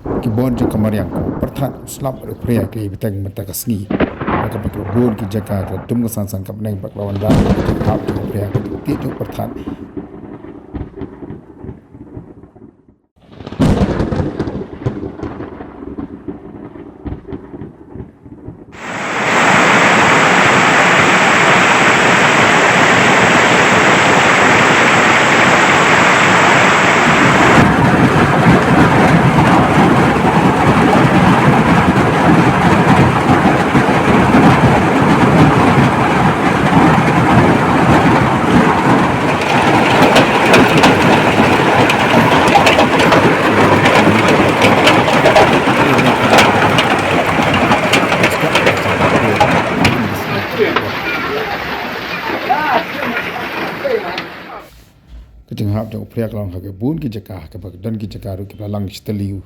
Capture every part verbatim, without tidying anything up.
Ki bor jong ka mariang, u pyrthat u slap u phria ki bteng mynta ka sngi. Ha kaba ki bun ki jaka ki la dum ka san san ka bneng bad ka la wanrah ka jingïap jong u phria, ka jingtied jong u pyrthat. Ka jinghap jong u phria ka long ha ki bun ki jaka, kaba don ki jaka ruh kiba la lang shitylli, u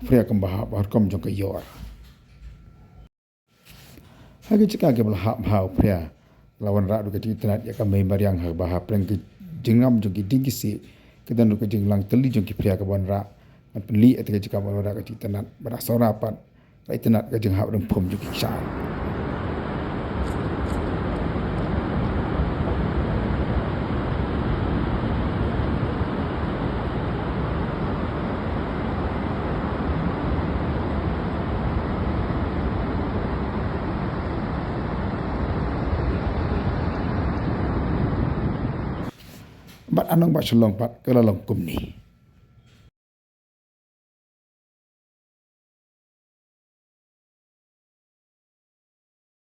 phria kumba hap ha rukom jong ka ïor. Ha ki jaka kiba la hap ha u phria, la wanrah ruh ka jingitynnad ïa ka mei mariang ha kaba hapdeng ka jingngam jong ki dieng ki siej, ka don ruh ka jinglang tylli jong ki phria kaba wanrah. Ngan pynlih ïa ka jaka ba wanrah ka jingitynnad, bad ha Sohra pat la itynnad ka jinghap ryngphum jong ki kshaid. Bad ha nongbah Shillong pat ka la long kumne.